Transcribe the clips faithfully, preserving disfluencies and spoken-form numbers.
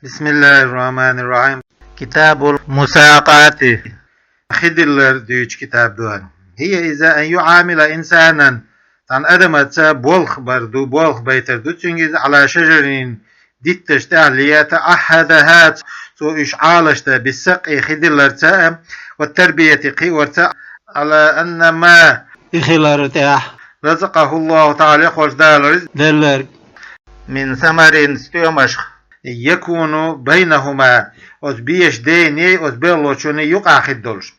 بسم الله الرحمن الرحيم. كتاب المساقات. Хи диллар дуьйцу китаб ду хӀара. هي إذا أن يعامل إنسانا, цхьана адамаца болх бар ду, болх байтар ду цуьнга иза, على شجر, дитташ тӀехь, ليتعهدها, цо уьш Ӏалашдан, بالسقي, хи дилларца а, والتربية, кхиорца а, على أن ما, и хилар тӀехь, رزقه الله تعالى, кхоьллина Дала ризкъ делларг, من ثمر, стоьмашха, يكون بينهما, оцу бешан дайнеи оцу белхалочунний юкъахь хир долуш.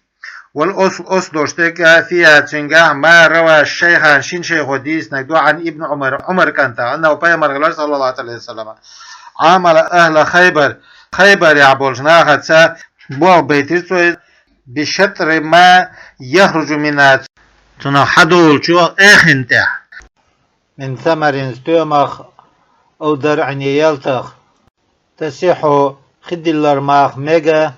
والأصل, оцу долуш дерг а, فيها, цуьнгахь, ما رواه الشيخان, шина шайхо дийцинарг ду, عن ابن عمر, Ӏумар кӀантах, أنه, пайхамар хилар, صلى الله عليه وسلم, عامل أهل خيبر, Хайбарехь болчу нахаца болх байтира цо, بشطر ما يخرج منها, цунах хьадолучу эхин тӀехь, من ثمر, стоьмах, أو زرع, ялтах, تصح, хи диллар маха мега,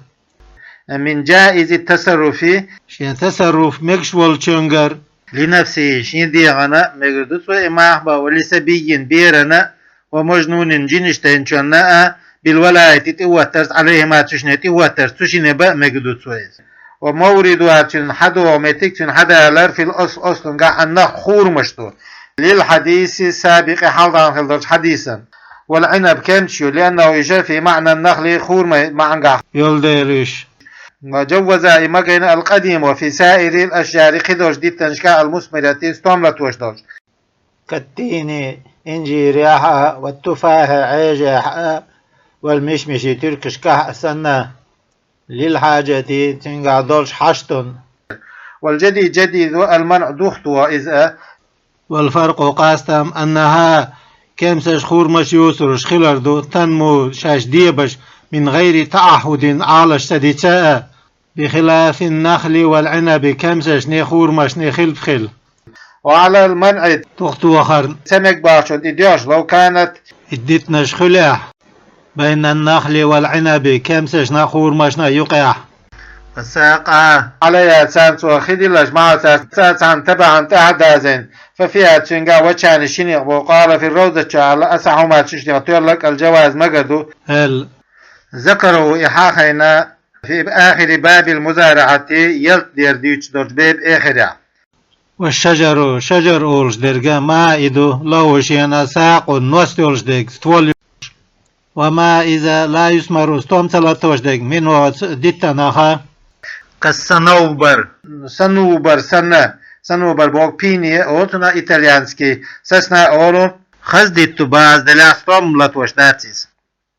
من جائز التصرف, шен тасарруф мегаш волчуьнгара, لنفسه, шен дегӀана мегар ду цо и маха бан, ولصبي, берана, ومجنون, жинаш дайначунна а, بالولاية, тӀехӀоттарца, عليهما, цу шинна тӀехӀоттарца, цу шинна бан а мегар ду цо иза. وموردها, цуьнан хьадогӀу меттиг, цуьнан хьадалар, في الأصل, оцу долчуьнгахь, النخل, хурмаш ду. للحديث السابق, хьалха хилла долчу хьадисан. والعنب, кемсаш ю, لأنه, уьш, في معنى النخل, хурман маьӀнехь йолу дела уьш. وجوز, и магийна, القديم في سائر الأشجار, кхидолчу диттанашкахь, المثمرة, стом латош долчу. كالتين, инжирехь а, والتفاح, Ӏежехь а, والمشمش, туьркашкахь а санна, للحاجة, цуьнгахь долчу хьаштана. والجدي, جديد, المنع, духадогӀу иза а. والفرق, къастам, أنها, кемсаш, хурмаш юьйцурш хилар ду, تنمو, шаьш дебаш, من غير تعهد, Ӏалаш ца дича а, بخلاف النخل والعنب, кемсашний, хурмашний хилпа хила. وعلى المنع, духадохарна, ца мега бахчунна и доьхуш, لو كانت, и диттанаш хуьлехь, بين النخل والعنب, кемсашна а, хурмашна а юкъехь. فساقا, عليها, царна цо хи дилларш, معه, царца цхьаьна, تبعا, тӀаьхьа дазийна, ففيها, цуьнгахь, وجهان, ши некъ бу, قال في الروضة, аьлла, أصحهما, цу шиннех тоьлларг, الجواز, мегар ду, аьлла. ذكره, и хьахийна, في آخر باب المزارعة, ялта дер дуьйцуш долчу бебан эхарехь. والشجر, шажар олуш дерг а, ما, и ду, له, шена, ساق, ност йолуш дерг, ствол йолуш. وما, иза, لا يثمر, стом ца латош дерг, منه, оцу диттанах а. كالصنوبر, санубар санна, санубар боху пине олу цунах, итальянский, сосна олу. Хаза дитт ду, база делахь стом латош дац иза.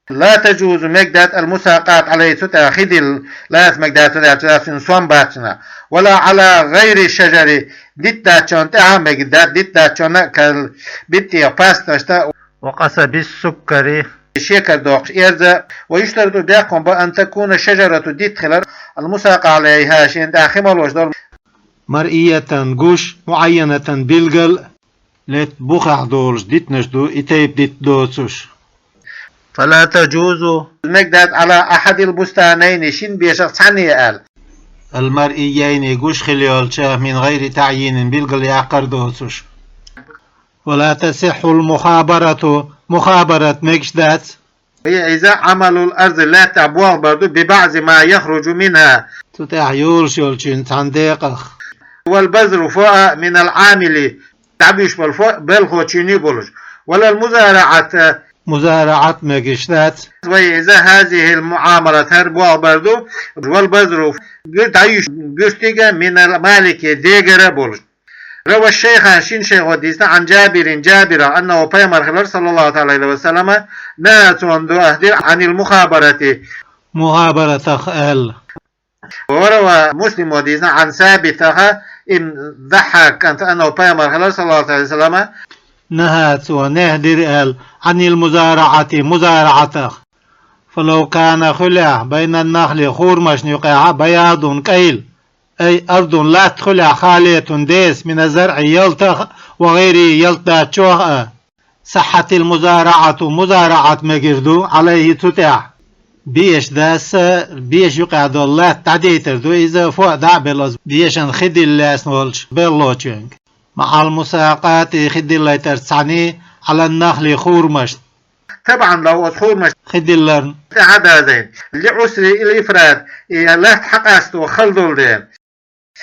لا تجوز, мега дац, المساقات عليه, цу тӀехь хи дилла, лаца мега дац, цу тӀехь, цу тӀехь цуьнан сом бац цунах. ولا على غير الشجر, дитт дацчунна тӀехь а мега дац, дитт дацчунна а, كالبط, пасташна а, وقصب السكر, шекар доккхуш эрза, ويشترط, бехкам бо, أن تكون الشجرة, дитт хилар, المساقى عليها, шена тӀехь хи молош долу, مرئية, гуш, معينة, билгал, лет, бухахь долуш диттанаш ду, и тайпа дитт доцуш. فلا تجوز, мега дац, على أحد البستانين, шина бешах цхьанне аьлла. المرئيين, гуш хила йолчу, من غير تعيين, билгал яккхар доцуш. ولا تصح المخابرة, мухабарат мегаш дац. هي, иза, عمل الأرض, лаьттахь болх бар ду, ببعض ما يخرج منها, цу тӀехь йолуш йолчуьнан цхьана декъах. والبذر, фу а, من العامل, дӀабуьйш болу фу а, белхочуьнан болуш. ولا المزارعة, музараӀат мегаш дац. وهي, иза, هذه المعاملة, хӀара болх бар ду, والبذر, гуьр-, дӀаюьйш гуьртиг а, من المالك, дегара болуш. روى الشيخان, шина шайхо дийцина, عن جابر, Жабирах, أنه, пайхамар хилар, صلى الله تعالى عليه وسلم, نهى, цунна дуьхьал дира, عن المخابرة, мухабаратах аьлла. وروى مسلم, дийцина, عن ثابت, ابن الضحاك, أنه, пайхамар хилар, صلى الله عليه وسلم, نهى, цо нехь дира аьлла, عن المزارعة, музараӀатах. فلو كان, хуьлехь, بين النخل, хурмашна юкъехь, بياض, кӀайла, أي أرض, латта хуьлехь, خالية, деса, من الزرع, ялтах, وغيره, ялта дацчох а, صحت المزارعة, музараӀат мегар ду, عليه, цу тӀехь. Беша даса, беша юкъехь долу латта дӀадайтар ду, иза фу а дӀа а белла, бешан хи дилла лаьцна волчу белхочуьнга. مع المساقات, хи диллийтарца цхьаьний, على النخل, хурмашна. تبعا له, оцу хурмашна хи дилларна, тӀаьхьа дазийна, لعسر الإفراد, и латта хьакъасто хала долу дела.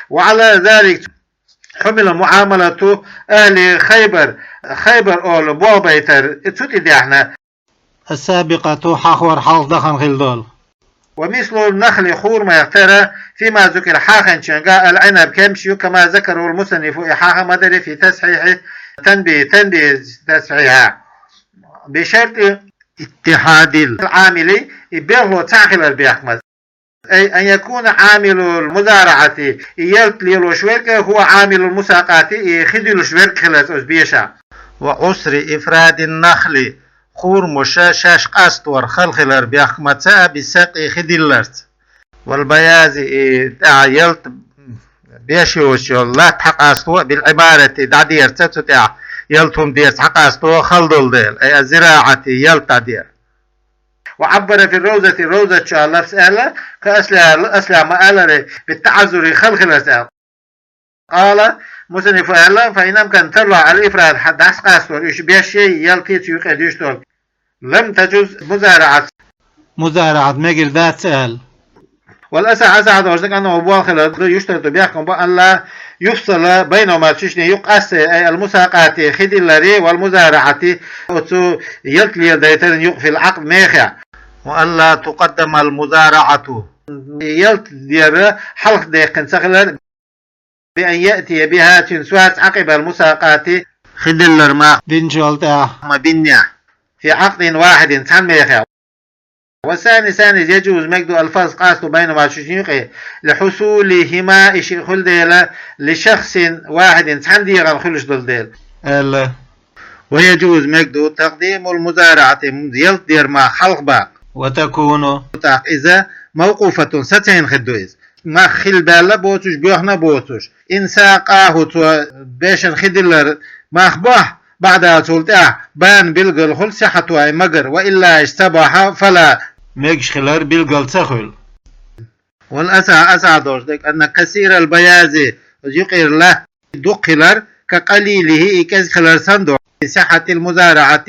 وعلى ذلك حمل معاملة أهل خيبر, Хайбар олу болх байтар, и цу тӀе даьхна, السابقة, хьахор хьалха дахана хила долу. ومثل النخل, хурмах тера, فيما ذكر, хьахийначуьнгахь, العنب, кемсаш ю, كما ذكره المصنف, и хьаха ма-дарра, في تصحيح التنبيه, танбихь тасхьихьехь, بشرط اتحاد العامل, и белхало цхьаъ хилар бехк ма-. أي أن يكون عامل المزارعة, и ялта лелош верг а, هو عامل المساقاة, и хи дуьллуш верг а хиларца оцу бешахь. وعسر إفراد النخل, хурмаша шаьш къастор хала хилар бехк ма-, ца а, بالسقي, хи дилларца. والبياذ, и тӀаьхьа ялта беш йоцуш йолу латта хьакъасто, بالعمارة, дӀадерца, цу тӀехь ялта хӀума дерца хьакъасто хала долу дела, أي الزراعة, ялта дӀадер. وعبر في الروضة, Ровзат чохь лафза аьлла, кхин аьлла, аьлла ма-аллара, بالتعذر, хала хиларца аьлла. قال المصنف, аьлла, فإن أمكن, тарло الإفراد, хьан дӀасакъастор, уьш беш я, ялтий цу юкъе дуьйш долу, لم تجز المزارعة, музараӀат мегар дац аьлла. والأصح, асахь долуш дерг, أنه, болх хилар ду, يشترط, бехкам бу, ألا يفصل بينهما, цу шиннан юкъ къасто, أي المساقاة, хи дилларе, والمزارعة, оцу ялта леладайтаран юкъ, في العقد, мехехь. وألا تقدم المزارعة, ялта дер хьалха даьккхина ца хилар, بأن يأتي بها, цуьнан соьца, عقب المساقاة, хи диллар мах динчул тӀаьхьа, ма-биннехь, في عقد واحد, цхьана мехехь. والثاني, ثاني, يجوز, мегар ду, الفصل, къасто, بينهما, цу шиннан юкъе, لحصولهما, и шиъ хуьлу дела, لشخص واحد, цхьана дегӀан хуьлуш долу дела, аьлла. ويجوز, мегар ду, تقديم المزارعة, ялта дер мах хьалха баккха. وتكون, тӀаккха иза, موقوفة, сацийна хир ду иза. Мах хила баьлла боцуш, боьхна боцуш. إن ساقاه, цо бешан хи диллар мах бохь, بعدها, цул тӀаьхьа, بان, билггал хуьлу, صحتها, и магар, وإلا, иштта ца бохь, فلا, мегаш хилар билггал ца хуьлу. والأصح, асахь долуш дерг, أن كثير البياض, юкъера латта дукха хилар, كقليله, и кӀезиг хилар санна ду, في صحة المزارعة,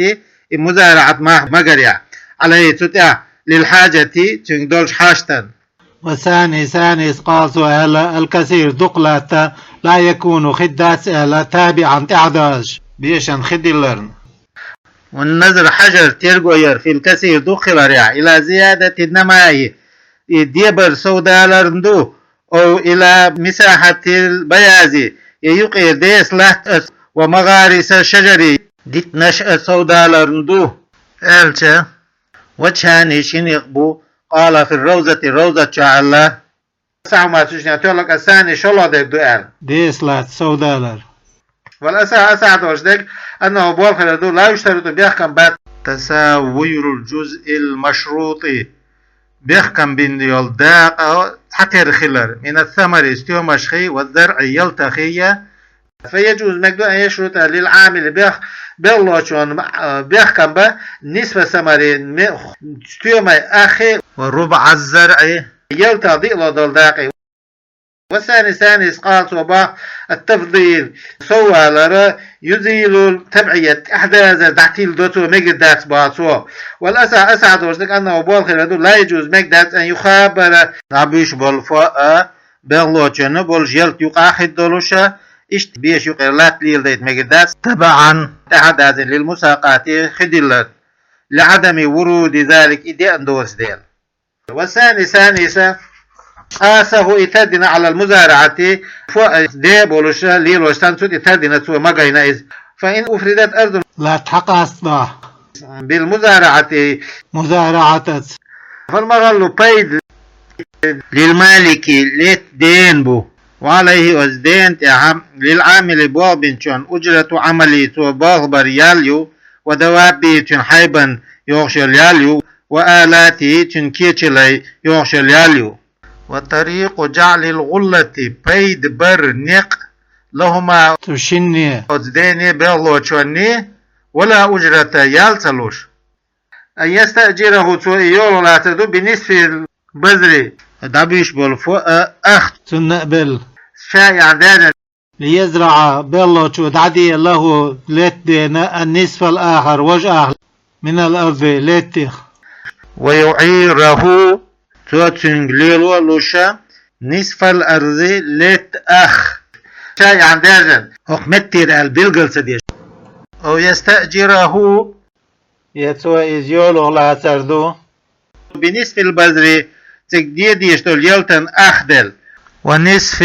и музараӀат мах магарехь, عليه, цу тӀехь, للحاجة, цуьнга долчу хьаштан. والثاني, ثاني, قال, цо аьлла, الكثير, дукха латта, لا يكون, хир дац аьлла, تابعا, тӀаьхьадозуш, бешан хи дилларна. والنظر, хьажар, терго яр, في الكثير, дукха хиларехь, إلى زيادة النماء, и дебар совдаларна ду, أو إلى مساحة البياض, я юкъера деса латта а, ومغارس الشجر, дитанаш а совдаларна ду, аьлча, وجهان, ши некъ бу, قال في الروضة, Ровзат чохь аьлла, асахьума, цу шиннан тоьлларг, الثاني, шолгӀа дерг ду аьлла, деса латта совдалар. والأصح, асахь долуш дерг, أنه, болх хилар ду, لا يشترط, бехкам бац, تساوي الجزء المشروط, бехкам бина йолу дакъа цхьатера хилар, من الثمر, стоьмашхий, والزرع, ялтахий, فيجوز, мегар ду, أن يشترط للعامل, бех-, белхалочунна, а, бехкам бан, نصف الثمر, ме-, стоьман аххий, وربع الزرع, ялтан диълагӀа долу дакъий. والثاني, ثاني, قال, цо боху, التفضيل, совдалар, يزيل التبعية, тӀаьхьадазар дӀатилла до цо, мегар дац боху цо. والأصح, асахь долуш дерг, أنه, болх хилар ду, لا يجوز, мегар дац, أن يخابر, дӀабуьйш болу фу а, белхалочунна болуш ялта юкъахь хир долуш а, иштта беша юкъера латта леладайта мегар дац, تبعا, тӀаьхьадазийна, للمساقاة, хи диллар, لعدم ورود ذلك, и деана доцу дела. والثاني, ثاني, قاسه, и тардина, على المزارعة, фу а де болуш а, лелош санна, цу тӀе тардина цо, ма гайна иза. فإن أفردت أرض, латта хьакъастадахь, بالمزارعة, музараӀатаца, فالمغل, пайда, للمالك, летта дена бу, وعليه, оцу дена тӀехь, للعامل, болх бинчунна, أجرة عمله, цо болх бар ял ю, ودوابه, цуьнан хьайбан йогӀуш йолу ял ю, وآلاته, цуьнан кечалай йогӀуш йолу ял ю. وطريق جعل الغلة, пайда бар некъ, لهما, цу шинне, оцу дене, белхалочунне, ولا أجرة, ял ца луш. أن يستأجره, цо и йолах лацар ду, بنصف البذر, дӀабуьйш болу фу а, ах, цунна а белла, شائعا, даьржина, ليزرع, белхалочо дӀаде, له, летта дена, النصف الآخر, важа ах. من الأرض, леттех. ويعيره, цо цуьнга лело а луш, نصف الأرض, летта ах. شائعا, баьржина, хӀокху меттера аьлла билгал ца деш. أو يستأجره, я цо иза йолах лацар ду. بنصف البذر, цига де дезаш долу ялтан ах делла. ونصف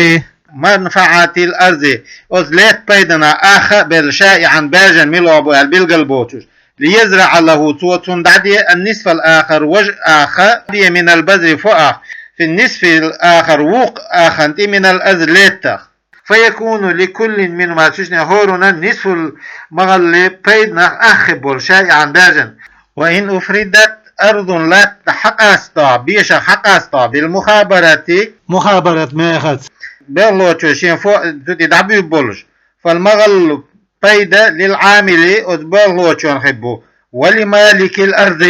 منفعة الأرض, оцу летта пайданах ах а белла, شائعا, баьржина мила бу аьлла билгал боцуш. ليزرع له, цо цунна дӀаде, النصف الآخر, важа ах а, من البذر, фу ах, في النصف الآخر, вукху ахана тӀе, من الأرض, леттах. فيكون لكل منهما, цуьнан хӀоранна نصف المغل, пайданах ах хир болуш, شائعا, баьржина. وإن أفردت أرض, латта хьакъастахь, бешах хьакъастахь, بالمخابرة, мухабарат мехаца, белхалочо шен фу цу тӀе дӀабуьйр болуш, فالمغل, пайда, للعامل, оцу белхалочунна хир бу, ولمالك الأرض,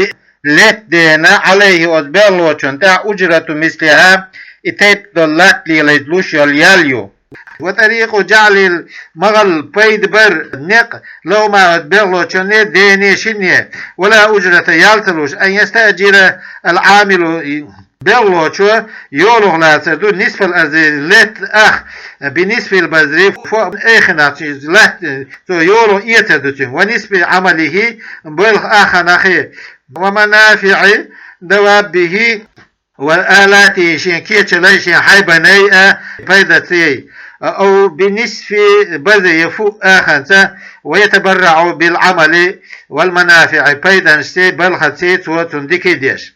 летта дена, عليه, оцу белхалочунна тӀехь, أجرة مثلها, и тайпа долу латта лелийта луш йолу ял ю. وطريق جعل المغل, пайда бар некъ, لهما, оцу белхалочунна, дене, шинне, ولا أجرة, ял ца луш, أن يستأجر العامل, белхалочо йолах лацар ду, نصف الأرض, летта ах, بنصف البذر, фу, эхинах, латта, цо йолах эцар ду цуьнга, ونصف عمله, белхан аханах, ومنافع دوابه وآلاته, шен кечалай, шен хьайбанай а пайда ца яй. أو بنصف بذر, я фу аханца, ويتبرع بالعمل والمنافع, пайданашций, белхаций цо цунна дика деш.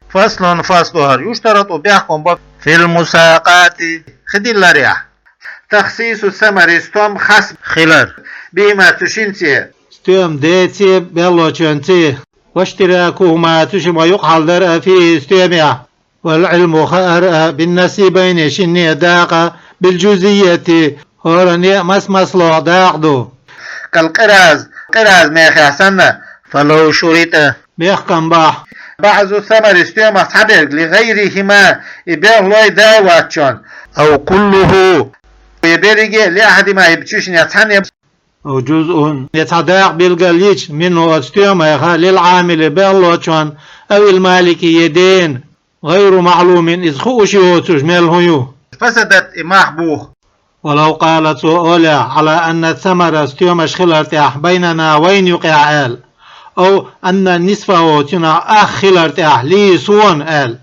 فصل, фасл ду хӀара, يشترط, бехкам бо, في المساقات, хи дилларехь, تخصيص الثمر, стом хас хилар, بهما, цу шинций, стоьман деций, белхалочуьнций, واشتراكهما, цу шимма юкъахьалдар а, فيه, стоьмехь, والعلم, хаар а, بالنصيبين, шинне дакъа, بالجزية, хӀоранна а мас-массалгӀа дакъа ду. كالقراض, къираз мехехь санна, فلو شرط, бехкам бахь, بعض الثمر, стоьмах цхьаберг, لغيرهما, и белхалой да а воцчунна, أو كله, я берриге а, لأحدهما, я цу шиннех цхьанне, أو جزء, я цхьа дакъа билгал йича, منه, оцу стоьмах, للعامل, белхалочунна, أو المالك, я дена, غير معلوم, иза хууш йоцуш мел хӀун ю, فسدت, и мах буху. ولو قال, цо олехь, على أن الثمر, стоьмаш хилар тӀехь, بيننا, вайна юкъехь аьлла, أو أن نصفه, цуьнах ах хилар тӀехь, لي, суна аьлла,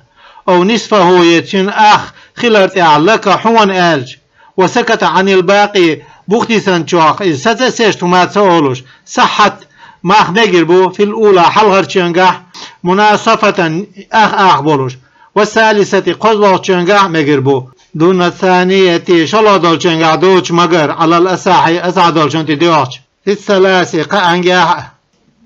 أو نصفه, я цуьнан ах хилар тӀехь, لك, хьуна аьлча, وسكت عن الباقي, бухдисинчох иза саца а сеш, хӀума ца олуш, صحت, мах мегар бу, في الأولى, хьалхарчуьнгахь, مناصفة, ах-ах болуш, والثالثة, кхозлагӀчуьнгахь а мегар бу, دون الثانية, шолгӀа долчуьнгахь доцуш магар, على الأصح, асахь долчунна тӀе доьгӀча, في الثلاث, кхааннех а.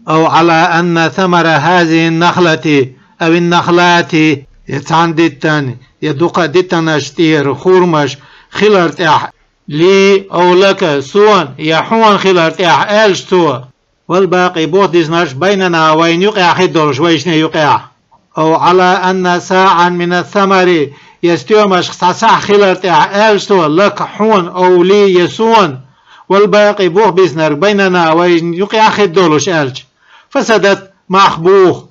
أو على أن ثمر هذه النخلة أو النخلات, я цхьана диттан, я дукха диттанаш тӀера хурмаш хилар тӀехь, لي أو لك, суна я хьуна хилар тӀехь, аьлча цо, والباقي, бухдиснарш, بيننا, вайна юкъехь хир долуш, вайшинна юкъехь. أو على أن صاعا من الثمر, я стоьмашка цхьа сахь хилар тӀехь, аьлча цо, لك, хьуна, أو لي, я суна, والباقي, бух биснарг, بيننا, вайна юкъехь хир долуш, аьлча, فسدت, мах буху.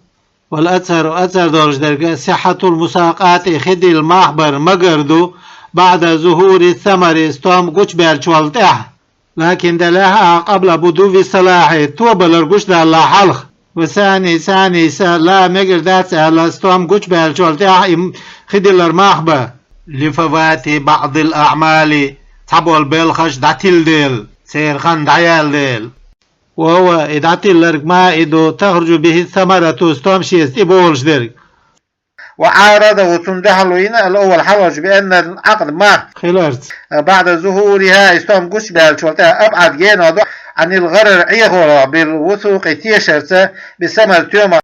والأظهر, азхӀар долуш дерг, صحة المساقات, хи дилла мах бар магар ду, بعد ظهور الثمر, стом гучубаьллачул тӀаьхьа. لكن, делахь а, قبل بدو الصلاح, тобалар гучудаллале хьалха. والثاني, цхьаннех а, لا, мегар дац аьлла, стом гучубаьллачул тӀаьхьа и хи диллар мах бан. لفوات بعض الأعمال, цхьаболу белхаш дӀатилла дела, церан хан дӀаяьлла дела. وهو, и дӀатилларг, ما, и ду, تخرج به الثمرة, стом шеца тӀеболуш дерг. وعارضه, цунна дуьхьало йина, الأول, хьалхарчу, بأن العقد, мах, хиларца, بعد ظهورها, и стом гучубаьллачул тӀаьхьа, أبعد, генахь ду, عن الغرر, Ӏехорах, بالوثوق, тешарца, بالثمر, стоьмах.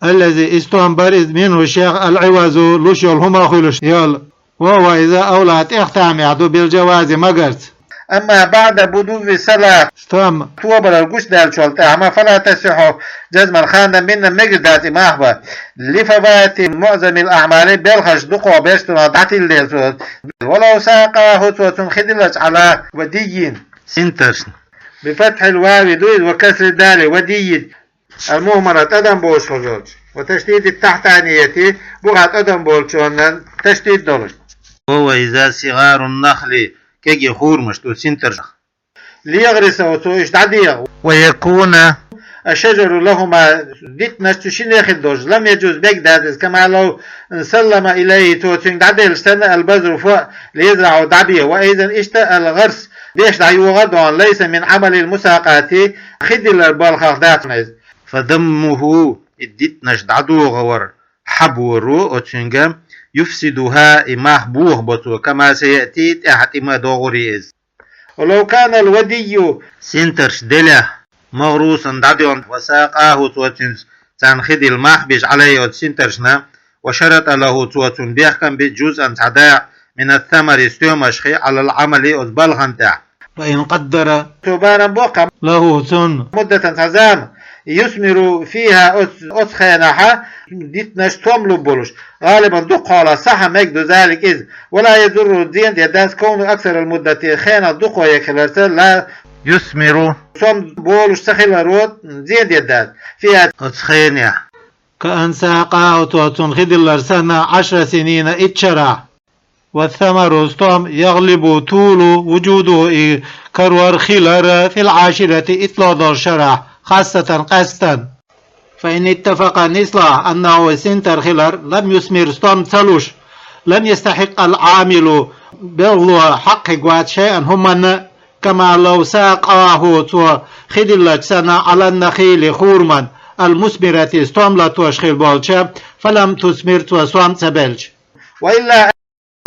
الذي, и стом бар иза, منه, шех, العوض, луш йолу хӀума хуьлуш йолу. وهو, иза, أولى, тӀех тамехь ду, بالجواز, магарца. أما بعد بدو الصلاح, стом, тобалар гучудаьллачул тӀаьхьа, فلا تصح جزما, ханна минна мегар дац и мах бан. لفوات معظم الأعمال, белхаш дукхох берш цунах дӀатилла дела цо. ولو ساقاه, цо цунна хи дилларчу, على ودي, синтаршна, بفتح الواو, дуй, وكسر الدال, ودي, المهملة тӀадам болуш хозолчу. وتشديد التحتانية, бухахь тӀадам болчунна ташдид долуш. وهو إذا صغار النخل, кегий хурмаш ду синтаршах. ليغرس, цо уьш дӀадегӀа. ويكون الشجر لهما, диттанаш цу шинна хир долуш. لم يجز, мегаш дац иза, كما لو سلم إليه, цо цуьнга дӀаделлачу санна, البذر, фу, ليزرعه, дӀабеха. وأيضا иштта الغرس, беш дӀайогӀа а дона, ليس من عمل المساقاة, хи диллар балхах дац иза. فضمه, и диттанаш дӀадогӀа вар, хьабору оцуьнга, يفسدها, и мах бохабо цо, كما سيأتي, тӀаьхьа тӀе ма догӀур иза. ولو كان الودي, синтарш делахь, مغروسا, дӀадоьгӀна, وساقاه, цо цуьнца царна хи дилла мах беш, عليه, оцу синтаршна, وشرط له, цо цунна бехкам бина, جزءا, цхьа дакъа, من الثمر, стоьмашхий, على العمل, оцу балхана тӀехь. وإن قدر, цо барам боккха, له, цунна, مدة, цхьа зама, يثمر فيها, оцу, оцу хенахь диттанаш стом лур болуш, غالبا, дукхахьолахь, صح, мегар ду, ذلك, иза, ولا يضر, зен дер дац, كون أكثر المدة, хенах дукха йолу хиларца, لا يثمر, стом болуш ца хиларо зен дер дац, فيها, оцу хенехь. كأن ساقاه, цо цунна хи диллар санна, عشر سنين, итт шарахь. والثمر, стом, يغلب, толу, وجوده, и карор, хилар, في العاشرة, итт долу шарахь, خاصة, къаьстина. فإن اتفق, нислахь, أنه, синтар хилар, لم يثمر, стом ца луш, لم يستحق العامل, белхало хьакъ хир вац, شيئا, хӀуманна, كما لو ساقاه, цо хи диллачу санна, على النخيل, хурман, المثمرة, стом латош хилла болчу, فلم تثمر, цо стом ца белча. وإلا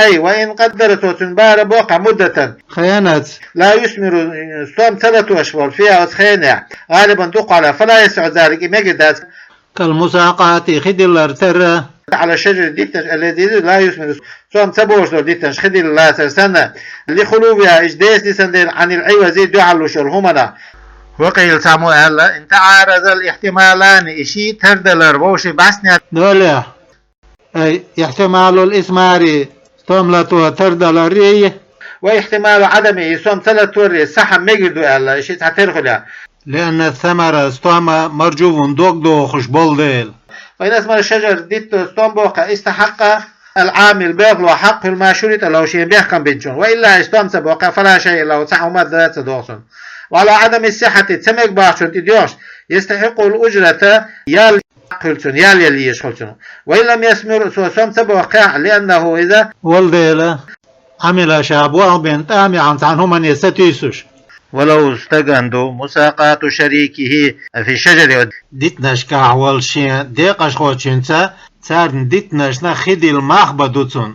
أي, وإن قدر, цо цунна бара боккха, مدة, хенаца, لا يثمر, стом ца латош волу, فيها, оцу хенехь, غالبا, дукхахьолахь, فلا يصح ذلك, и мегар дац, كالمساقاة, хи диллар терра, على الشجر, диттанаш, الذي لا يثمر, стом ца болуш долу диттанаш хи дилла лацар санна, لخلوها, иза деса дисина дела, عن العوض, дуьхьал луш йолу хӀуманах. وقيل, цхьаммо аьлла, إن تعارض الاحتمالان, и шиъ тардалар вовшийн бӀаьснехь долахь, أي احتمال الإثمار, стом лато тардаларий, واحتمال عدمه, стом ца латорий, صح, мегар ду аьлла, и шиъ цхьатерра хуьлу. لأن الثمر, стом, مرجو, дог дохуш болу дела. فإن أثمر الشجر, диттан стом боккха, استحق العامل, белхало хьакъ хуьлу, ما شرط له, шена бехкам бинчунна. وإلا, и стом ца боккха, فلا شيء له, цхьа хӀума дац цо доху цунна. وعلى عدم الصحة, ца мега бахчунна тӀе доьгӀуш, يستحق الأجرة, ял хьакъ хуьлу цунна, ял яла езаш хуьлу цунна. وإن لم يثمر, цо стом ца боккхехь, لأنه, иза, волу дела, عمل, ша болх бина, طامعا, цхьана хӀумане сатуьйсуш. ولو, стагана ду, مساقاة شريكه في الشجر, диттанашкахь волу шен декъашхочуьнца царна диттанашна хи дилла мах бан ду цунна.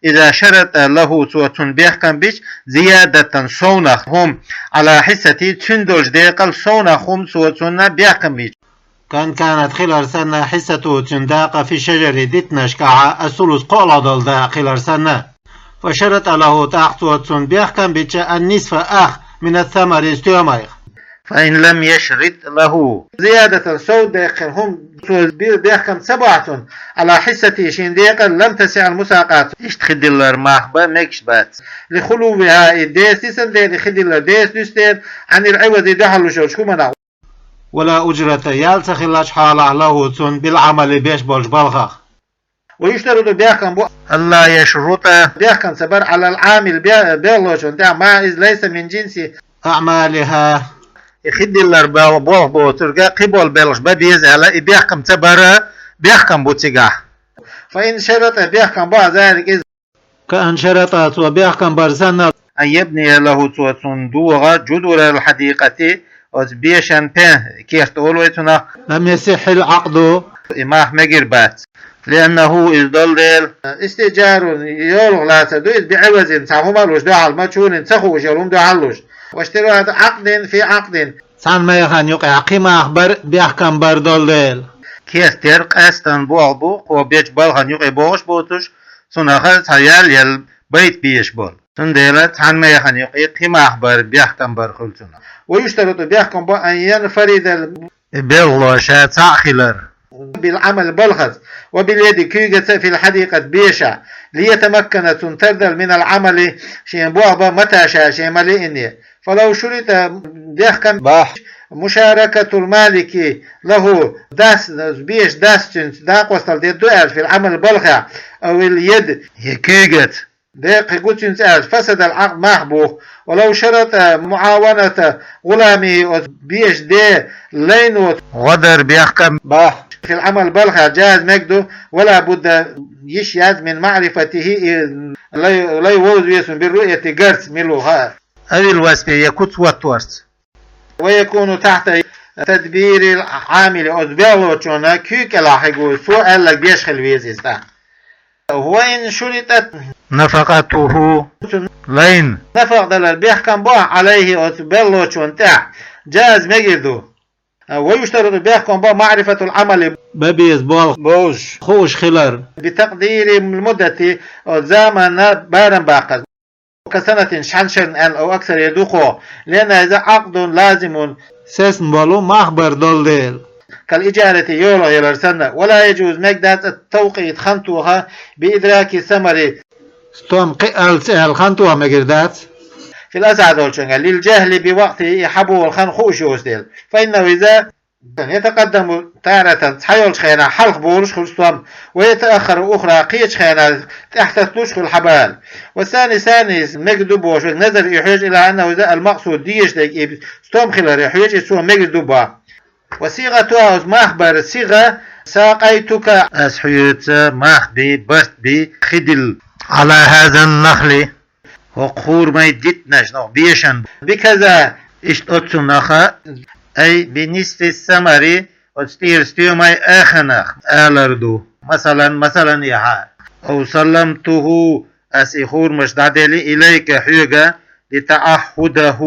إذا شرط له, цо цунна бехкам бича, زيادة, совнах хӀума, على حصته, цуьнан долчу декъал совнах хӀума цо цунна бехкам бича. كأن كانت, хилар санна, حصته, цуьнан дакъа, في الشجر, диттанашкахь, الثلث, кхоалгӀа долу дакъа хилар санна. فشرط له, тӀаккха цо цунна бехкам бича, النصف, ах, من الثمر, стоьмах. فإن لم يشرط له, زيادة, сов декъал хӀума цо бе-, бехкам ца бахь цунна, على حصته, шен декъал, لم تصح المساقاة, иштта хи диллар мах бан мегаш бац. لخلوها, и деса дисина дела, и хи диллар деса дуьсу дела, عن العوض, дуьхьал луш йолчу хӀуманах. ولا أجرة, ял ца хиллачу хьолахь, له, цунна, بالعمل, беш болчу балхах. ويشترط, бехкам бу, ألا يشرط, бехкам ца бар, على العامل, бе-, белхалочунна тӀехь, ما, иза, ليس من جنس أعمالها, и хи диллар бел-, болх боцург кхин болу белхаш бан беза аьлла, и бехкам ца бар, бехкам бу цигахь. فإن شرط, бехкам бу, ذلك, иза. كأن شرط, цо бехкам бар санна, أن يبني له, цо цунна догӀа, جدر الحديقة, оцу бешан пен, керта олу вай цунах. لم يصح العقد, и мах мегар бац. لأنه, иза долу дела, استئجار, йолах лацар ду иза, بعوض, цхьа хӀума а луш, дуьхьал, مجهول, ца хууш йолу хӀума дуьхьал луш. واشتراط عقد في عقد, цхьана механа юкъахь кхин мах бар бехкам бар долу дела. Керта яр къаьстина болх бу, кхо бечу балхана юкъе богӀуш боцуш, цунах цхьа ял яла байта безаш болу. Цундела цхьана механа юкъе кхин мах бар, бехкам бар хуьлу цунах. ويشترط, бехкам бу, أن ينفرد, и белхало ша цхьаъ хилар, بالعمل, балхаца, وباليد, куьйгаца, في الحديقة, беша, ليتمكن, цунна тардала, من العمل, шен болх бан, متى شاء, шен ма лиъне. فلو شرط, бехкам бахь, مشاركة المالك له, дас, беш дас цуьнца дакъостал де ду аьлча, في العمل балхехь, أو اليد, я куьйгаца. Декхе гу цуьнца аьлча, فسد العقد, мах бух. ولو شرط معاونة غلامه, оцу беш ден лайно гӀо дар бехкам бахь, في العمل балхехь, جاز, мега ду, ولا بد, йиш яц, من معرفته, и лай, лай вовза веза хӀума, بالرؤية, гарца, мила ву хаа, أو الوصف, я куц хӀотторца. ويكون تحت تدبير العامل, оцу бегӀлочунна куьйга кӀелахь хир ву, цо аьлларг беш хила веза иза тӀаккха. وإن شرطت نفقته, лайн нафакъа далар бехкам бахь, عليه, оцу бегӀлочунна тӀехь, جاز, мегар ду. ويشترط, бехкам бо, معرفة العمل, бан беза болх бовзуш, хууш хилар, بتقدير المدة, оцу заманна барам баккхаза. كسنة, шина шарна аьлла, أو أكثر, я дукхох, لأن هذا عقد لازم, сецна болу мах бар долу дела, كالإجارة, йолах ялар санна, ولا يجوز, мега дац, التوقيت, хан тоха, بإدراك الثمر, стом кхиалц аьлла хан тоха мегар дац, في الأصح, долчуьнгахь, للجهل بوقته, и хьаболу хан хууш йоцу дела, فإنه إذا يتقدم تارة, цхьайолчу хенахь хьалха болуш хуьлу стом, ويتأخر أخرى, кхечу хенахь тӀаьхьататталуш хуьлу хьабала. والثاني, санна, мега ду бохуш верг, النظر, и хьоьжу, إلى أنه إذا المقصود, дезаш дерг и стом хиларе хьоьжу, и цо мегар ду боху. وصيغتها, оцу мах баран сигӀа, ساقيتك, ас хьоьца мах би, барт би, хи дилла, على هذا النخل, хӀокху хурмайн дитанаш, хӀокху бешан, بكذا, иштта оццунах, أي بنصف الثمر, оцу тӀера стоьман аханах алар ду. Масалан, масалан, яхьа. أو سلمته, ас и хурмаш дӀадели, إليك, хьоьга, لتعهده,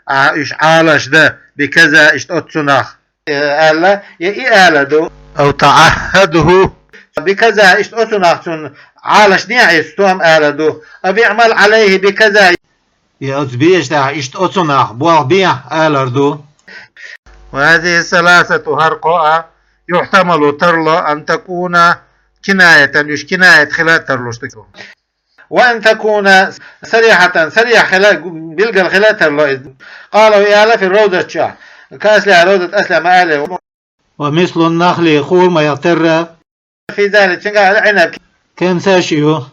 ахьа уьш Ӏалаш дан, بكذا, иштта оццунах, э, аьлла, я и ала ду. أو تعهده بكذا, иштта оцунах цунна Ӏалаш дехьа иза стом ала ду. أو اعمل عليه بكذا, я оцу бежа тӀехь иштта оцунах болх бехьа алар ду. وهذه الثلاثة, хӀара кхоъ а, يحتمل, тарло, أن تكون كناية, уьш кинаят хила а тарлуш ду. وأن تكون صريحة, сарихь хила, билггал хила а тарло иза. قال, и ала في الروضة чохь. Каслехь, Ровзат аслехь ма алле. ومثل النخل, хурмах терра. في ذلك, цуьнгахь العنب, кемсаш ю.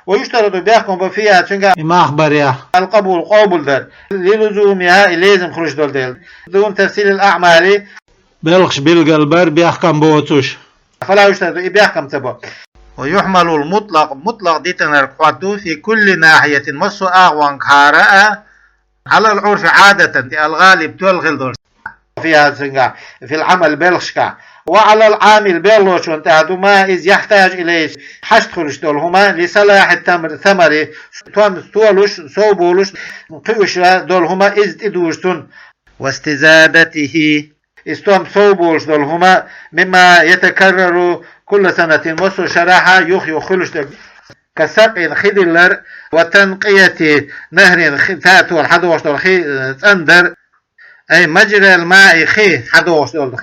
ويشترط, бехкам бо, فيها, цуьнгахь, и мах барехь, القبول, къобалдар, للزومها, и лезам хуьлуш долу дела. دون تفصيل الأعمال, белхаш билгал бар бехкам боцуш. فلا يشترط, и бехкам ца бо. ويحمل المطلق, мутлакъ дитанарг хьоду, في كل ناحية, массо а агӀонгахьара а, على العرف, Ӏадатан тӀе, الغالب, тоьлла хила долуш. فيها, цуьнгахь, في العمل, белхашкахь. وعلى العامل, белхалочунна тӀехь ду, ما, иза, يحتاج إليه, хьашт хуьлуш долу хӀума, لصلاح التمر, ثمر, стом толуш, сов болуш, кхуьуш долу хӀума, иза тӀедужу цунна. واستزادته, и стом сов болуш долу хӀума, مما يتكرر كل سنة, массо а шарахь юх-юха хуьлуш дерг. كسقي, хи диллар, وتنقية نهر, хи, цатор хьадохуш долу хи, э, цӀандар, أي مجرى الماء, хи хьадохуш долу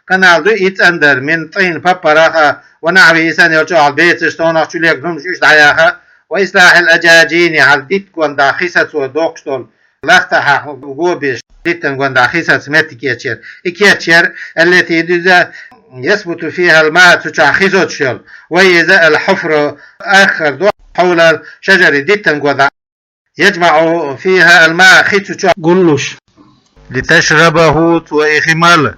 канал ду и цӀандар, من طين, паппарах а, ونحوه, и санна йолчохь, бецаш, сонах чу легна хӀумаш, уьш дӀаяха, وإصلاح الأجاجين, хьал дитта гондахь хи сацо доккхуш долу, лахтахьа го беш, диттан гондахь хи саца меттиг кечъяр. И кечъяр, التي, иза, يثبت فيها الماء, цу чохь хи соцуш йолу. وهي, иза, الحفر, ахкар ду, حول الشجر, диттан гондахь. يجمع فيها الماء, хи цу чохь гуллуш. لتشربه, цо и хи мала.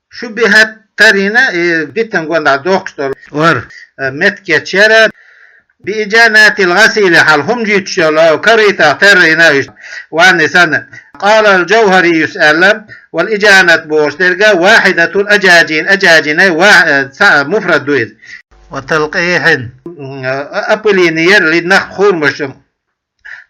شبهت, тарйина, и диттан гондахь доккхуш долу, ор, э, меттиг кечъяр, بإجانات الغسيل, хьал хӀума жуьйтуш йолу, карийтах тарйина уьш, ванна санна. قال الجوهري, аьлла, والإجانة бохуш дерг, واحدة الأجاجين, аджажинай ва-, э, ца-, муфрад ду иза. وتلقيح, м, э, опыление яр, للنخل, хурмаш,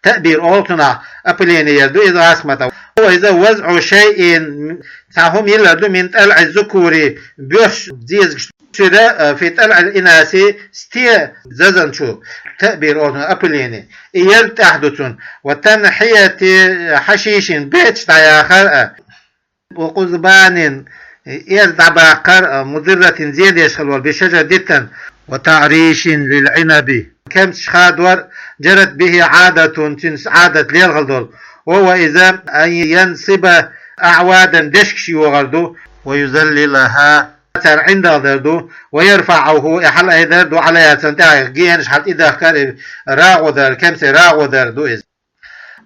таъбир олу цунах, опыление яр ду иза, гӀасмата. Иза, وضع شيء, цхьа хӀума йиллар ду, من طلع الذكور, боьрша зезагаш, цуьра, э, في طلع الإناث, сте зазан чу, таъбир олу цунах, опыление. И яр тӀехь ду цунна. وتنحية حشيش, бецаш дӀаяхар а. وقضبان, эр дӀабаккхар а, مضرة, зен деш хила волу, بالشجر, диттан. وتعريش للعنب, кемсаш хадор, جرت به عادة, цуьнан Ӏадат лелхала долу. وهو, иза, أن ينصب أعوادا дешкаш йогӀар ду, ويذللها цар ӀиндагӀа дар ду, ويرفعه и хьалаайдар ду, عليها цунна тӀехьа, генаш хьалтӀадахкар, и рагӀо дар, кемсий рагӀо дар ду иза.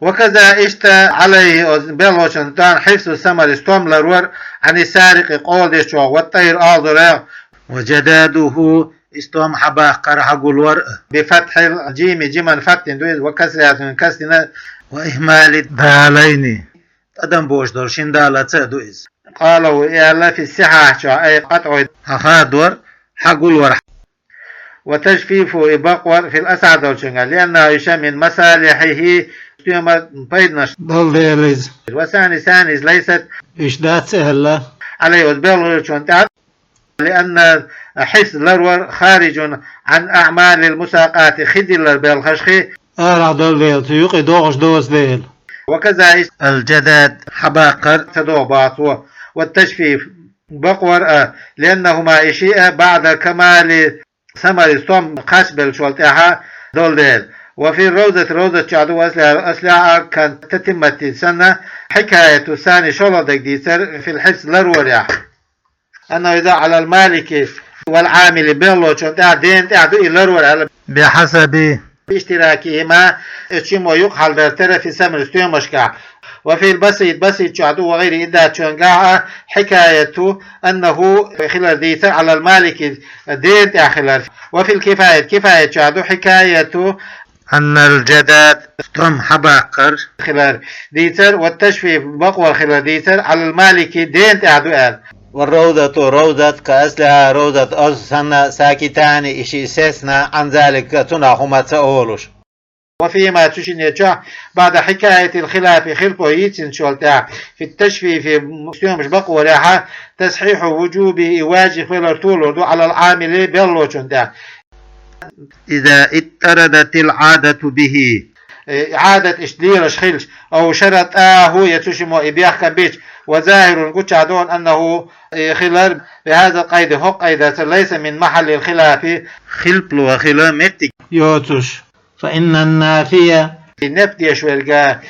وكذا иштта عليه оцу белхочун тӀехь حفظ الثمر стом ларвар, عن السارق къола дечох, والطير оалзорах, وجداده и стом хьабаккхар, хьагулвар, بفتح الجيم جيم-ан фатхьина ду иза, وكسرها цуьнан касра дина, وإهمال الدالين тӀадам божуш долу шина далаца а ду иза. قاله и аьлла في الصحاح чохь, أي قطعه хьахадор, хьагулвар. وتجفيفه и бакъвар في الأصح долчуьнгахь, لأنه يشاء من مصالحه стоьман пайданаш долу дела иза. والثاني ثاني ليست уьш дац аьлла, عليه оцу белхочун тӀехь, لأن حفظ ларвар خارج عن أعمال المساقاة хи диллар белхаш хи арахь долу дела, цу юкъе догӀуш доцу дела. وكذا الجداد хьабаккхар ца догӀу боху цо, والتجفيف бакъвар а, لأنهما и шиъ а بعد كمال الثمر стом кхачбеллачул тӀаьхьа долу дела. وفي الروضة روضة чохь ду, وأصلها أصلها كالتتمة санна, حكاية الثاني шолгӀа дерг дийцар في الحفظ ларварехь. أنه إذا على المالك والعامل белхочун тӀехь, дена тӀехь ду и ларвар аьлла, بحسب اشتراكهما и шиммо юкъахьалдар тера في الثمر стоьмашкахь. وفي البسيط بسيط чохь ду, وغيره и дацчуьнгахь а, حكاية أنه хилар дийцар على المالك дена тӀехь хилар. وفي الكفاية كفاية чохь ду, حكاية أن الجداد стом хьабаккхар хилар дийцар, والتجفيف бакъвар хилар дийцар على المالك дена тӀехь ду аьлла. والروضة روضة كأصلها روضة оцу санна, ساكتان и шиъ сецна, عن ذلك цунах хӀума ца олуш. وفيهما цу шинна чохь بعد حكاية الخلاف хилпо йийцинчул тӀаьхьа في التجفيف стоьмаш бакъварехь а, تصحيح وجوبه и важиб хилар толор ду على العامل белхочун тӀехь. إذا اضطردت العادة به Э, Ӏадат иштта лелаш хилча, أو شرطاه я цу шиммо и бехкам бича, وظاهر гучахь ду хьуна أنه и хилар بهذا القيد хӀокху къайдаца ليس من محل الخلاف хилпо хила меттиг йоцуш. فإن النافي и неф деш верг а,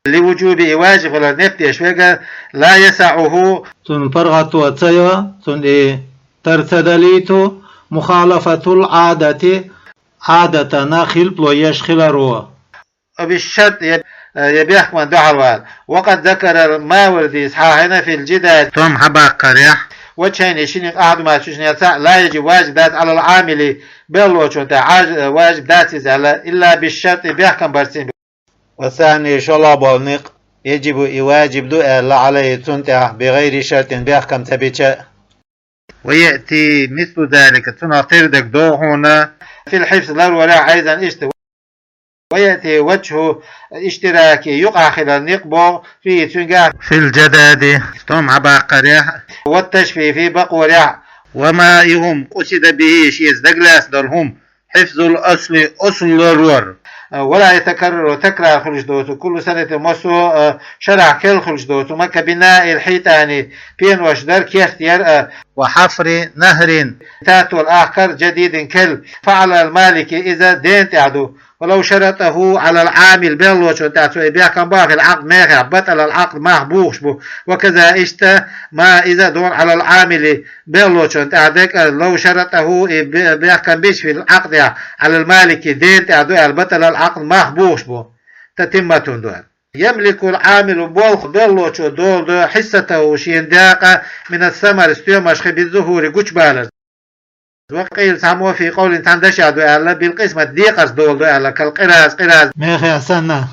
لوجوبه и важиб хилар неф деш верг а, لا يسعه цунна паргӀато ца йо, цунна и тар ца далийта, مخالفة العادة Ӏадатана хилпо еш хиларо. بالشرط я, я бехкаман дуьхьал вала. وقد ذكر الماوردي схьахьаьна في الجداد стом хьабаккхарехь وجهين шина къахьдума цу шинна цхьаъ لا يجب важиб дац على العامل белхочун тӀехь Ӏаж-, важиб дац иза аьлла, إلا بالشرط бехкам барцийна. والثاني шолгӀа болу некъ يجب и важиб ду аьлла عليه цунна тӀехь بغير شرط бехкам ца бича. ويأتي مثل ذلك цунах тера дерг догӀу хьуна في الحفظ ларварехь أيضا иштта. ويأتي وجه الاشتراك юкъахь хилар некъ богӀу فيه цуьнгахь في الجداد стом хьабаккхарехь والتجفيف бакъварехь. وما и хӀума قصد به шеца дагалаьцна долу хӀума حفظ الأصل أصل ларвар. ولا يتكرر تكرار хуьлуш доцург كل سنة массо а шарахь керла хуьлуш доцург كبناء الحيطان пенош дар, керт яр а, وحفر نهر татол ахкар جديد керла, فعلى المالك иза дена тӀехь ду. ولو شرطه على العامل белхочун тӀехь цо и бехкам бахийла Ӏакъд мехехь بطل العقد мах бухуш бу. وكذا иштта ما иза ду хьуна على العامل белхочун тӀехь дерг а لو شرطه и бе-, бехкам бича في العقد على المالك дена тӀехь ду аьлла بطل العقد мах бухуш бу. تتمة ду аьлла. يملك العامل болх белхочо доладо حصته шен дакъа من الثمر стоьмашхи بالظهور гучубалар. وقيل цхьаммо في قول цхьана дашехь ду аьлла بالقسمة декъаза доладо аьлла كالقراز къираз мехехь санна.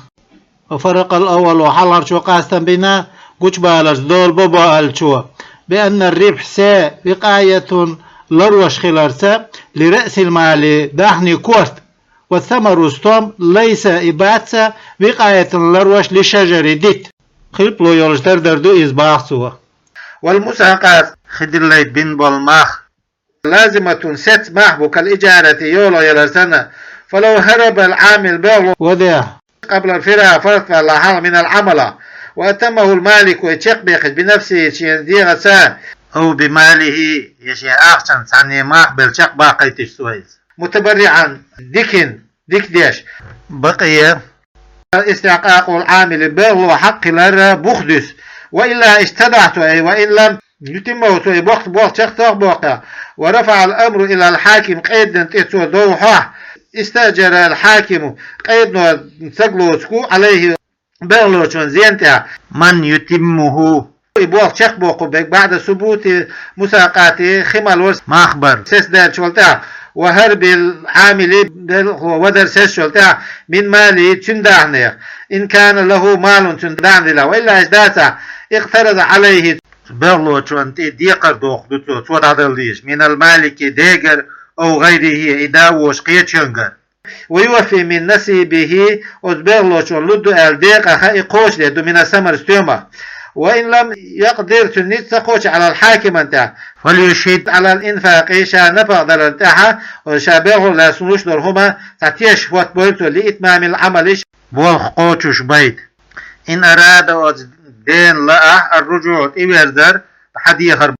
وفرق الأول хьалхарчо къастам бина гучубаларца долабо бо аьллачо بأن الربح се وقاية ларвеш хиларца لرأس المال даьхни корта. والثمر стом ليس и бац وقاية ларвеш للشجر дитта. Хилпо йолуш дар дар ду иза баху цо. والمساقاة хи диллай бина болу мах لازمة сецца мах бу كالإجارة йоло ялар санна. فلو هرب العامل белхо вадехь قبل الفراغ فرط валла хьалха من العمل وأتمه المالك и чекхбехкича بنفسه шен дегӀаца أو بماله я шен ахчанца цхьанне мах белла чекхбаккхийтича цо иза. متبرعا дикина, дика деш. بقي استحقاق العامل белхо хьакъ хилар бух дуьсу. وإلا اشتدعت، أي وإن لم يتمه، цо и болх, болх чакх ца боккхе. ورفع الأمر إلى الحاكم، къедан тӀе цо дов хьехь. استأجر الحاكم، къедано саг лоцург ву, عليه، белхалочун зен тӀехь, من يتمه، и болх чакхбоккхург, بعد ثبوت المساقات، хи мел вар мах бар сецдаьлчул тӀехьа, وهرب العامل، белхало вадар сецначул тӀехьа, من ماله، цуьнан дахнех, إن كان له مال، цуьнан дахна дилла, وإلا اشتدعت، اقترض عليه، белхалочун тӀе декхар дохур ду цо, цо дӀадала дезаш, من المالك، дегара, أو غيره، и да воцуш кхечуьнгара. ويوفي من نصيبه، оцу белхалочо лур ду аьлла декъах и кхочушдер ду, من الثمر، стоьмах. وإن لم يقدر، цуьнан ницкъ ца кхочу, على الحاكم، тӀехь, فليشهد على الإنفاق، ша напха даларна тӀехь, оцу ша белхало лаьцна луш долу хӀума цхьа теш хӀоттабойла цо, لإتمام العمل، болх кхочушбайта. إن أراد، оцу дена лаахь, الرجوع، тӀеверзар, хьадехар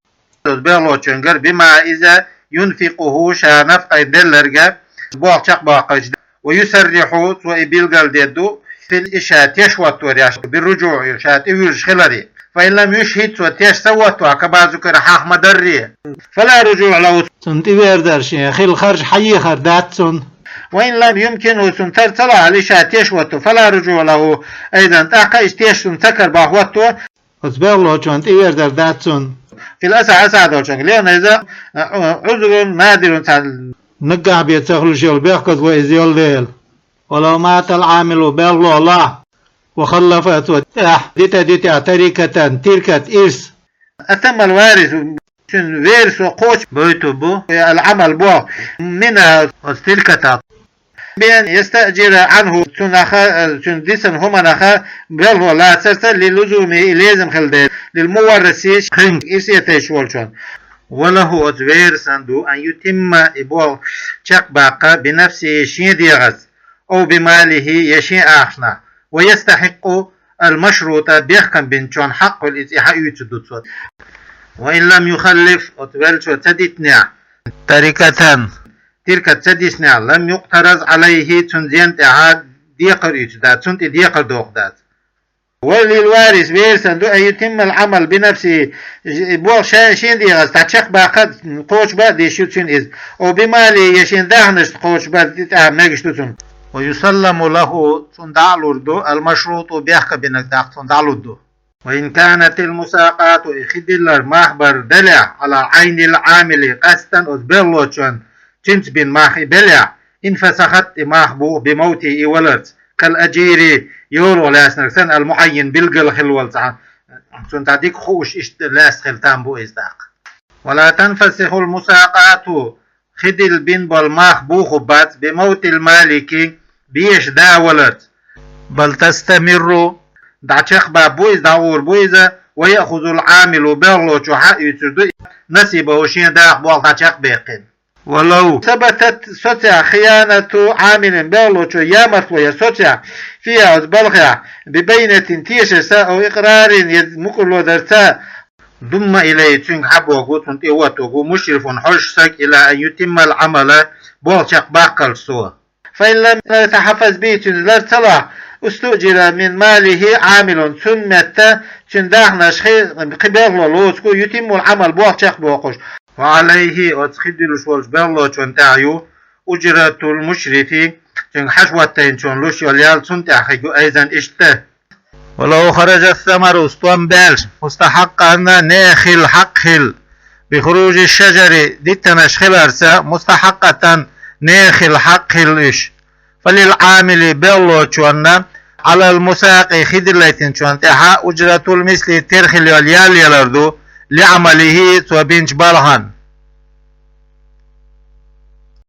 оцу белхалочуьнгара, بما، иза, ينفقه، ша напха делларг, болх чекхбоккхуьйтуш, ويصرح، цо и билгалдер ду, في الإشهاد، теш хӀоттор, بالرجوع، ша тӀевуьжуш хиларе. فإن لم يشهد، цо теш ца хӀоттахь, كما ذكر، хьахма дарре, فلا رجوع له، цунна тӀеверзар шен хила харжа хьаехар дац цунна. وإن لم يمكنه، цунна тар ца лаахь, الإشهاد، теш хӀотто, فلا رجوع له أيضا، тӀаккха иза теш цунна ца карабахь, хӀотто, оцу белхалочунна тӀеверзар дац цунна. في الأصح، асахь долчуьнга, لأن هذا عذر نادر، цхьа наггахь бен ца хуьлуш йолу бехказло иза йолу дела. ولو مات العامل، белхало лахь, وخلف، цо тӀехь дита, дитехь, تركة، تركة، ирс, أتم الوارث، цуьнан верасо кхочушбойтур бу, العمل، болх, منها، оцу تركة-х, بأن يستأجر عنه، цунах, цуьнан дисина хӀуманах белхало лацарца, للزوم، и лезам хила дела, للمورث، кхин ирс этӀеш волчун. وله، оцу верасна ду, أن يتم، и болх чекхбаккха, بنفسه، шен дегӀаца, أو بماله، я шен ахчанах, ويستحق المشروط، бехкам бинчун хьакъ хуьлу иза и хьаоьцур ду цо. وإن لم يخلف، оцу веллачо ца дитинехь, تركة، تركة ца диснехь, لم يقترض عليه، цуьнан зен тӀехь декхар оьцур дац, цунна тӀе декхар дохур дац. وللوارث، верасна ду, أن يتم العمل بنفسه، болх ша, шен дегӀаца дӀа чекхбаккха, кхочушбан а дезаш ю цуьнан иза. أو بماله، я шен дахнашца кхочушбан а мегаш ду цунна. ويسلم له، цунна дӀа а лур ду, المشروط، бехкам бинарг, тӀаккха цунна дӀа а лур ду. وإن كانت المساقات، и хи диллар, мах бар делахь, على عين العامل قصدا، оцу белхалочун цуьнца бина мах и белахь, انفسخت، и мах буху, بموته، и валарца, كالأجير، йолах лаьцнарг санна, المعين، билггал хилла волу цхьа, цунна цхьа дика хууш иштта лаьцна хила там бу иза тӀаккха. ولا تنفسخ المساقات، хи дилла бина болу мах буху бац, بموت المالك، беша да валарца. بل تستمر، дӀа чекхбан бу иза, дӀагӀур бу иза, ويأخذ العامل، белхалочо хьаоьцур ду, نصيبه، шен даха болх дӀа чекхбаьккхина. ولو ثبتت، соцехь, خيانة عامل، белхалочо ямартло яр соцехь, فيها، оцу балхехь, ببينة، тешарца, أو إقرار، я мукӀарло дарца, ضم إليه، цуьнга хьабогу, цунна тӀе хӀоттогу, مشرف، хьожуш саг, إلى أن يتم العمل، болх чекхбаккхалц цо. فإن لم يتحفظ به، цуьнца лар ца лахь, استؤجر من ماله عامل، цуьнан метта, цуьнан дахнаш хи, кхин белхало лоцург ву, يتم العمل، болх чекхбоккхуш. وعليه، оцу хи дуьллуш волчу белхалочунна тӀехь ю, أجرة المشرف، цуьнга хьаша хӀоттийначунна луш йолу ял цунна тӀехь хир ю, أيضا، иштта. ولو خرج الثمر، стом баьлча, مستحقا، нехан хила хьакъ хилла, بخروج الشجر، диттанаш хиларца, مستحقة، нехан хила хьакъ хилла уьш, فللعامل، белхалочунна, على المساق، хи диллийтинчунна тӀехь, أجرة المثل، тера хила йолу ял ялар ду, لعمله، цо бинчу балхана.